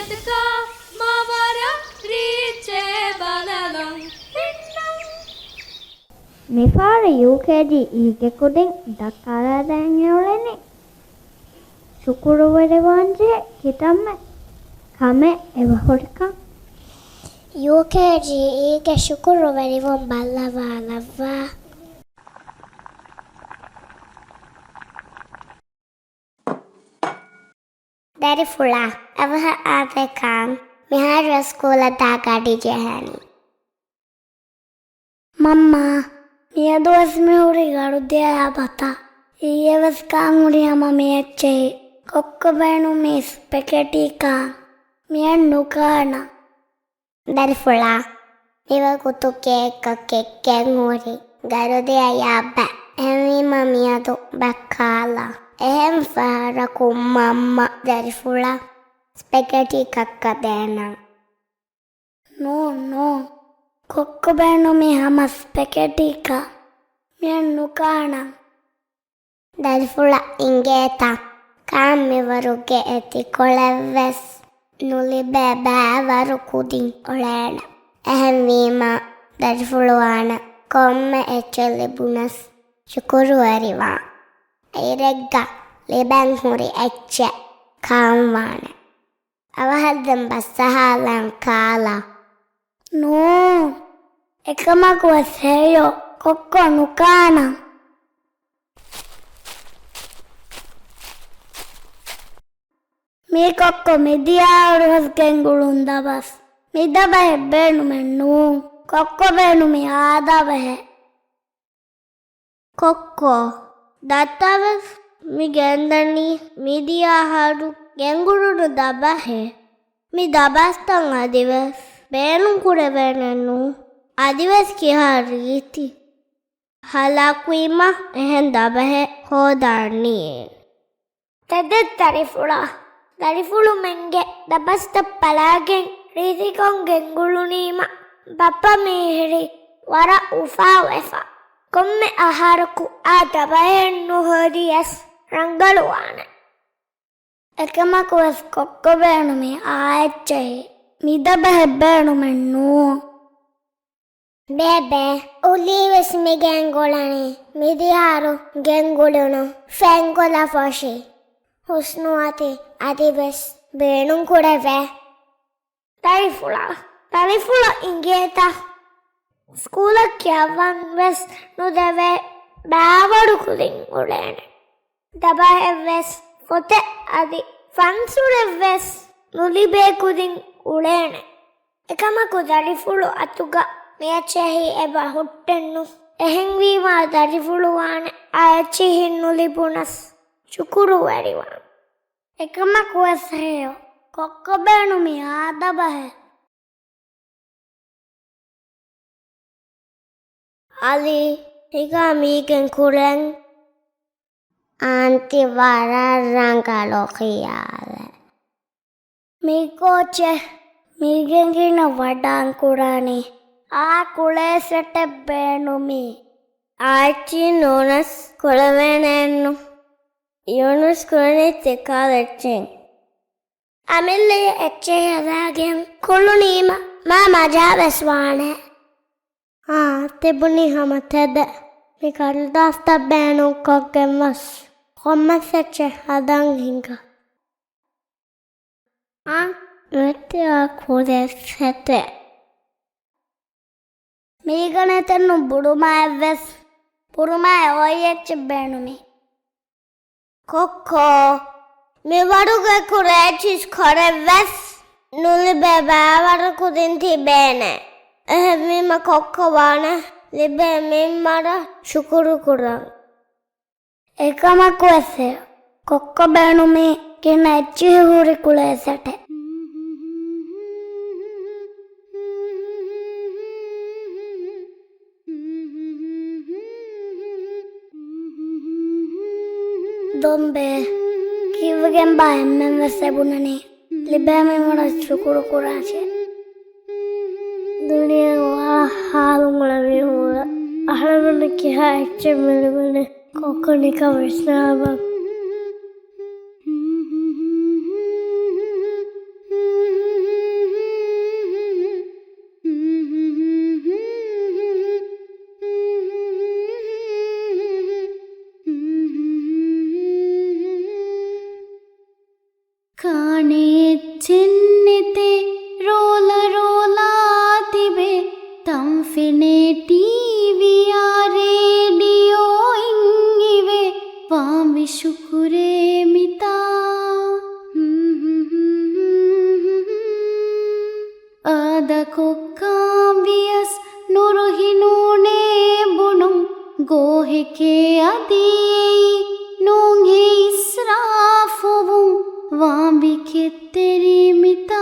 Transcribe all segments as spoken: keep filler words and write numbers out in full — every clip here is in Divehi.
ތަކާ މާ ވަރަށް ރީއްޗޭ ބަލަލަން ހިންނަން. މިފަހަރު ޔޫކޭޖީ އީގެ ކުދިން ދައްކާލަދޭން އެ އުޅެނީ. ޝުކުރުވެރިވާންޖެހޭ ކިތަންމެ ކަމެއް އެބަހުރިކަން. ޔޫކޭޖީ އީގެ ޝުކުރުވެރިވުން ބައްލަވާލައްވާ. ދަރިފުޅާ، އަވަހަށް އާދޭކަން މިހާރުވެސް ސްކޫލަށް ދާ ގަޑި ޖެހޭނީ. މަންމާ، މިއަދުވެސް މިހުރީ ގަރުދިޔަޔާ ބަތާ. އިއްޔެވެސް ކާން ހުރި ހަމަ މި އެއްޗެހި. ކޮއްކޮ ބޭނުމީ ސްޕެގެޓީ ކާން. މިއަށް ނުކާނަން. ދަރިފުޅާ، މިވަގުތު ކޭކް ކެއްކެން ހުރި ގަރުދިޔަޔާ ބަ. އެހެންވީމަ މިއަދު ބަ ކާލާ. އެހެން ފަހަރަކު މަންމަ ދަރިފުޅާ ސްޕެގެޓީ ކައްކަ ދޭނަން. ނޫން، ނޫން. ކޮއްކޮ ބޭނުމީ ހަމަ ސްޕެގެޓީ ކާ. މިއަށް ނުކާނަން. ދަރިފުޅަށް އިނގޭތަ؟ ކާން މިވަރުގެ އެތިކޮޅެއްވެސް ނުލިބޭ ބައިވަރު ކުދިން އުޅޭނެ. އެހެންވީމަ ދަރިފުޅުވާނެ ކޮންމެ އެއްޗެއް ލިބުނަސް ޝުކުރުވެރިވާން. އިރެއްގަ ލިބެން ހުރި އެއްޗެއް ކާންވާނެ. އަވަހަށް ދެން ބަސް އަހާލަން ކާލާ. ނޫން. އެކަމަކުވެސް ހެޔޮ، ކޮއްކޮ ނުކާނަން. މީ ކޮއްކޮ މިދިޔަ އަހަރުވެސް ގެންގުޅުން ދަބަސް. މި ދަބަހެއް ބޭނުމެއް ނޫން. ކޮއްކޮ ބޭނުމީ އާދަ ބަހެއް. ކޮއްކޮ، ދައްތަވެސް މި ގެންދަނީ މިދިޔަ އަހަރު ގެންގުޅުނު ދަބަހެއް. މި ދަބަސްތައް އަދިވެސް ބޭނުން ކުރެވޭނެއް ނޫން. އަދިވެސް ކިހާ ރީތި ހަލާކުވީމަ އެހެން ދަބަހެއް ހޯދާނީ. ތެދެއް ދަރިފުޅާ. ދަރިފުޅުމެންގެ ދަބަސްތައް ބަލާގެން ރީތިކޮށް ގެންގުޅުނީމަ ބައްޕަ މިހިރީ ވަރަށް އުފާވެފަ. ކޮންމެ އަހަރަކު އާ ދަބަހެއް ނުހޯދިޔަސް ރަނގަޅުވާނެ. އެކަމަކުވެސް ކޮއްކޮ ބޭނުމީ އާ އެއްޗެހި. މި ދަބަހެއް ބޭނުމެއް ނޫން. ބޭބެ، އުލީވެސް މި ގެންގުޅަނީ މިދިޔަ އަހަރު ގެންގުޅުނު ފެންކޮލަފޮށި. ހުސްނުވަތި އަދިވެސް ބޭނުން ކުރެވޭ. ދަރިފުޅާ، ދަރިފުޅަށް އިނގޭތަ؟ ސްކޫލަށް ކިޔަވަން ވެސް ނުދެވޭ ބައިވަރު ކުދިން އުޅޭނެ. ދަބަހެއްވެސް ފޮތެއް އަދި ފަންސުރެއްވެސް ނުލިބޭ ކުދިން އުޅޭނެ. އެކަމަކު ދަރިފުޅު އަތުގަ މި އެއްޗެހި އެބަ ހުއްޓެއްނު. އެހެންވީމާ ދަރިފުޅުވާނެ އާ އެއްޗިހި ނުލިބުނަސް ޝުކުރުވެރިވާން. އެކަމަކުވެސް ހެޔޮ، ކޮއްކޮ ބޭނުމީ އާދަ ބަހެއް. އަލީ، ހިނގާ މީގެން ކުރެން. އާންތި ވަރަށް ރަނގަޅު ޚިޔާލެއް. މީ ކޯޗެއް؟ މީގެން ގިނަ ވަޑާން ކުރާނީ. އާ ކުޅޭ ސެޓެއް ބޭނުމީ. އާއެއްޗިހި ނޫނަސް ކުޅެވޭނެއެއްނު. ޔޫނުސް ކުޅެނީ ތިކާލަ އެއްޗެއް. އަމިއްލައަށް އެއްޗެހި ހަދާގެން ކުޅުނީމަ މާ މަޖާވެސް ވާނެ. އާ، ތިބުނީ ހަމަ ތެދެއް. މި ކަރުދާސްތައް ބޭނުންކޮށްގެން ވެސް ކޮންމެސް އެއްޗެއް ހަދަން ހިނގާ. އާ، މިއޮތީ އާ ކުޅޭ ސެޓެއް. މީގަ ނެތެއްނު ބުރުމާއެއްވެސް. ބުރުމާއެއް އޮތް އެއްޗެއް ބޭނުމީ. ކޮއްކޮ، މިވަރުގެ ކުރޭ ޗީޒް ކޮރެއްވެސް ނުލިބޭ ބައިވަރު ކުދިން ތިބޭނެ. އެހެންވީމަ ކޮއްކޮ ވާނެ ލިބޭ މިންވަރަށް ޝުކުރު ކުރަން. އެކަމަކުވެސް ކޮއްކޮ ބޭނުމީ ގިނަ އެއްޗިހި ހުރި ކުޅޭ ސެޓެއް. ދޮންބެ، ކީއްވެގެންބާ އެންމެންވެސް އެބުނަނީ ލިބޭ މިންވަރަށް ޝުކުރު ކުރާށޭ. ދުނިޔެ ވަރަށް ހާލުން އުޅެ މީހުން. އަހަރެމެންނަށް ކިހާ އެއްޗެއް މި ލިބުނީ؟ ކޮއްކޮ ނިކަން ވިސްނާބަ. ވާންވި ޝުކުރޭ މިތާ. އާދަކޮށްކާން ވިޔަސް ނުރުހި ނޫނޭ ބުނުން، ގޯހެކޭ އަދި އެއީ ނޫންހޭ އިސްރާފުވުން، ވާންވި ކެތްތެރި މިތާ.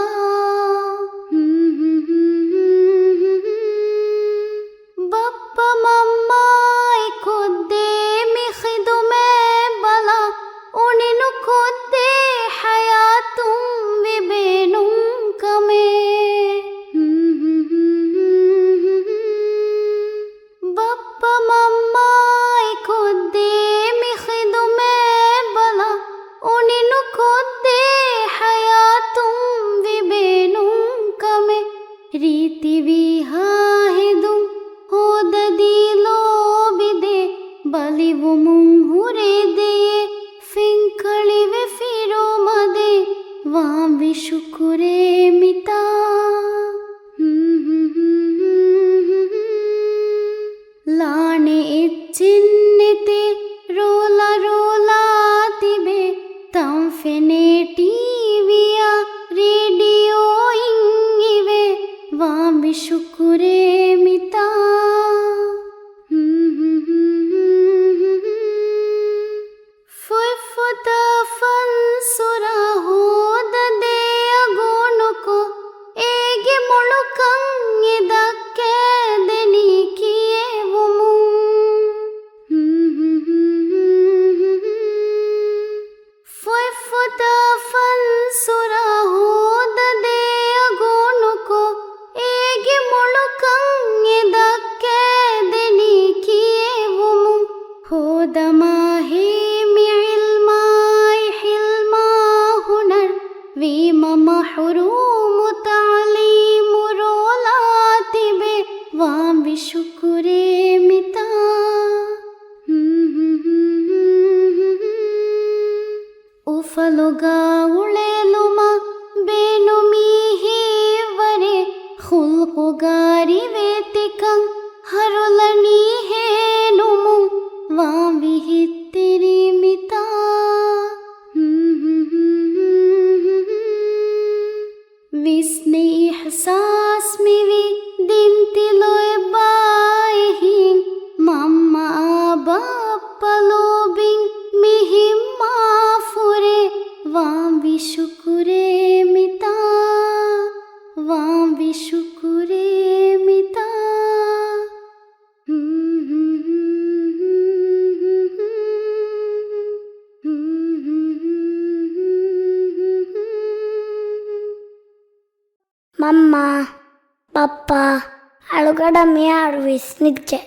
ބައްޕަ މަންމާއި ކޮށްދޭ މި ޚިދުމަތް ބަލާ، އުނި ނުކޮށްދޭ ޙަޔާތުން ވި ބޭނުން ކަމެއް. ބައްޕަ މަންމާއި ކޮށްދޭ މި ޚިދުމަތް ބަލާ، އުނި ނުކޮށްދޭ ޙަޔާތުން ވި ބޭނުން ކަމެއް. ރީތިވީހާ ހެދުން ހޯދަދީ ލޯބިދޭ، ބަލިވުމުން ހުރެދޭ، ފެންކަޅިވެ ފިރުމަދޭ، ވާންވި ޝުކުރޭ މިތާ. ލާނެ އެއްޗެއް ނެތޭ، ރޯލާ ރޯލާ ތިބޭ، ތަން ފެނޭ ޓީވީއާ ރޭޑިއޯއިން އިވޭ، ވާންވި ޝުކުރޭ މިތާ. ފޮތްފޮތާ ފަންސުރާ ހޯދަދޭ އަގުނުކޮށް، އޭގެ މޮޅުކަން އެ ދައްކައިދެނީ ކިޔެވުމުން. ފޮތްފޮތާ ފަންސުރާ ހޯދަދޭ އަގުނުކޮށް، އޭގެ މޮޅުކަން އެ ދައްކައިދެނީ ކިޔެވުމުން. ހޯދަމާހޭ މި ޢިލްމާއި ޙިލްމާ ހުނަރު، ވީމަ މަޙުރޫމު ތަޢުލީމު ރޯލާ ތިބޭ، ވާންވި ޝުކުރޭ މިތާ. އުފަލުގަ އުޅެލުމަށް ބޭނުމީ ހިތްވަރެއް، ޚުލްޤުގަ ރިވެތިކަން ހަރުލަނީ ހޭނުމުން، ވާންވި ހިތްތެރި މިތާ. ވިސްނި އިޙްސާސް މިވީ ދިން ތި ލޯތްބާ އެހީން، މަންމައާ ބައްޕަ ލޯބިން މި ހިންމާފުރޭ، ވާންވި ޝުކުރޭ މިތާ، ވާންވި ޝުކުރޭ މިތާ. މަންމާ، ބައްޕާ، އަޅުގަޑަށް މިހާރު ވިސްނިއްޖެ.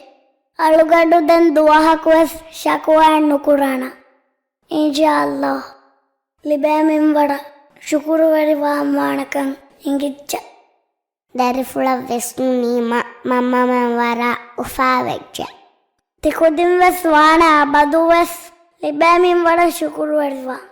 އަޅުގަޑު ދެން ދުވަހަކުވެސް ޝަކުވާއެއް ނުކުރާނަން. އިންޝާﷲ. ލިބޭ މިންވަރަށް ޝުކުރުވެރިވާން ވާނެކަން އެނގިއްޖެ. ދަރިފުޅަށް ވިސްނުނީމަ މަންމަމެން ވަރަށް އުފާވެއްޖެ. ތިކުދިންވެސް ވާނެ އަބަދުވެސް ލިބޭ މިންވަރަށް ޝުކުރުވެރިވާން.